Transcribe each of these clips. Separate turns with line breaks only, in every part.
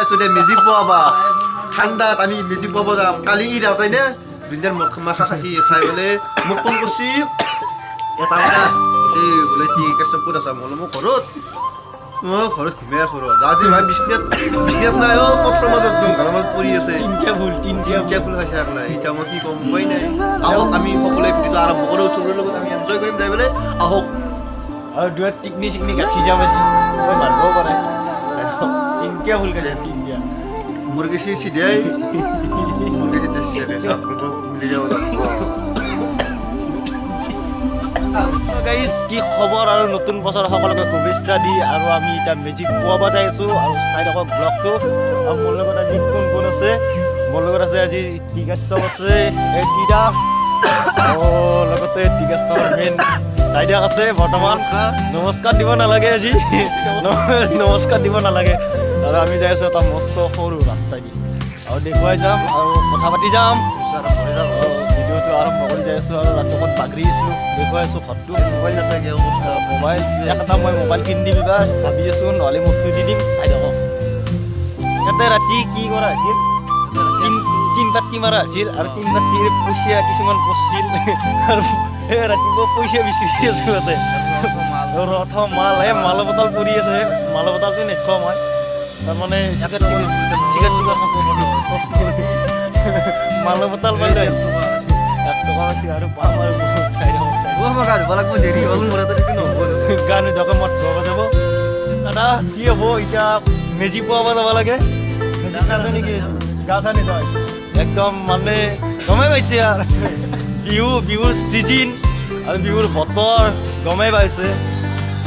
আছো দে মেজিক পোৱাবা। ঠাণ্ডাত আমি মেজিক পোৱাব যাম। কালি ঈদ আছে নে, দুনিয়াৰ মদ মাখা খাইছি, খাই পেলাই মোক ফোন কৰছি এটা কথা, কৈছে বোলে কি কাশ্যপ, ক'ত আছা? মই বোলো মই ঘৰত, মই ঘৰত ঘুমাই আছো। ৰ আজি ভাই বিছনাত, বিছনাত নাই অ', পথৰৰ মাজত, জংঘলৰ মাজত পৰি আছে।
তিনটা ফুল, তিনটা।
তিনিটা ফুল খাইছে একলাই। এতিয়া মই কি ক'ম, উপায় নাই। আহক, আমি সকলোৱে ভিডিঅ'টো আৰম্ভ কৰোঁ। চবৰে লগত আমি এনজয় কৰিম যাই পেলাই। আহক।
আৰু দুৱাত টিকনি চিকনি গাঁঠি যাম আজি, মই মাৰিবও পাৰে। তিনটা ফুল খাইছে, তিনটা।
মুৰ্গী চিধাই মুৰ্গী চিধাই মিলি যাব লাগিব।
গাইজ, কি খবৰ? আৰু নতুন বছৰ সকলোকে শুভেচ্ছা দি আৰু আমি এতিয়া মেজিক পোৱাব যাই আছোঁ। আৰু চাই থাকক ব্লগটো। আৰু মোৰ লগত আজি কোন কোন আছে? মোৰ লগত আছে আজি টিকাশ্যপ আছে, এই টিদা, আৰু লগতে টিকাশ্যপৰ মেইন দাইদাক আছে বৰ্তমান। নমস্কাৰ দিব নালাগে আজি, নমস্কাৰ দিব নালাগে। আৰু আমি যাই আছোঁ এটা মস্ত সৰু ৰাস্তা দি আৰু দেখুৱাই যাম আৰু কথা পাতি যাম। ভিডিঅ'টো আৰম্ভ কৰি যাই আছোঁ। আৰু ৰাতি ক'ত বাগৰি আছিলোঁ, দেখুৱাই আছোঁ ঘৰটো।
মোবাইল নাচাগে অৱস্থা।
মোবাইল একটা মই মোবাইল কিনি দিম এইবাৰ ভাবি আছোঁ, নহ'লে মোৰটো দি দিম। চাই থাকক। ইয়াতে ৰাতি কি কৰা হৈছিল? তিন পাত্তি মাৰা হৈছিল আৰু তিন পাত্তিৰ পইচা কিছুমান পৰছিল আৰু এই ৰাতিপুৱা পইচা বিচাৰি আছোঁ ইয়াতে। ৰথ মাল, এই মালৰ বটল পৰি আছে। মালৰ বটলটো নেখুৱাওঁ মই, তাৰমানে চিগাৰেট মালৰ বটল পালে 1 টকা পাইছোঁ আৰু পাম আৰু বহুত। চাই থাকক, চাই থাকক।
মই গা ধুব লাগিব, দেৰি হ'ল মোৰ। এটা নহ'ব।
গা নোধোৱাকৈ মদ খুৱাব যাব। দাদা, কি হ'ব এতিয়া? মেজি পোৱাব যাব লাগে। মেজি খাইছ নেকি? গা চা নিধয় একদম, মানে গমেই পাইছে আৰু বিহু, বিহুৰ ছিজন আৰু বিহুৰ বতৰ গমেই পাইছে।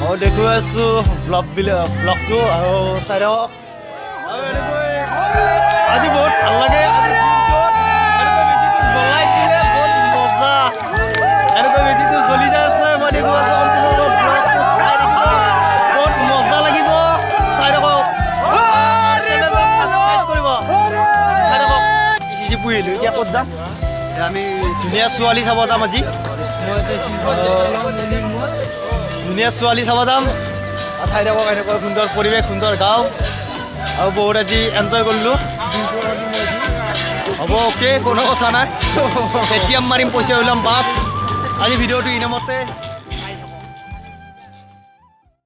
আৰু দেখুৱাই আছোঁ ব্লগবিলাক, ব্লগটো আৰু চাই থাকক। আৰু এনেকৈ আজি বহুত ভাল লাগে। আজি দিনটোত এনেকৈ মেজিটো জ্বলাই দিলে বহুত মজা। এনেকৈ মেজিটো জ্বলি যাই আছে, মই দেখুৱাই আছোঁ। সম্পূৰ্ণ ব্লগটো চাই থাকিব, বহুত মজা লাগিব। চাই থাকক, চেনেলটো ছাবস্ক্ৰাইব কৰিব। চাই থাকক। পিচিচি পুহিলোঁ, এতিয়া ক'ত যাম?
আমি
ধুনীয়া ছোৱালী চাব যাম আজি, ধুনীয়া ছোৱালী চাব যাম। আৰু চাই থাকক, এনেকুৱা সুন্দৰ পৰিৱেশ, সুন্দৰ গাঁও আৰু বহুত আজি এনজয় কৰিলোঁ। হ'ব, অ'কে, কোনো কথা নাই। এটিএম মাৰিম, পইচা ওলাম, বাছ। আজি ভিডিঅ'টো ইনামতে।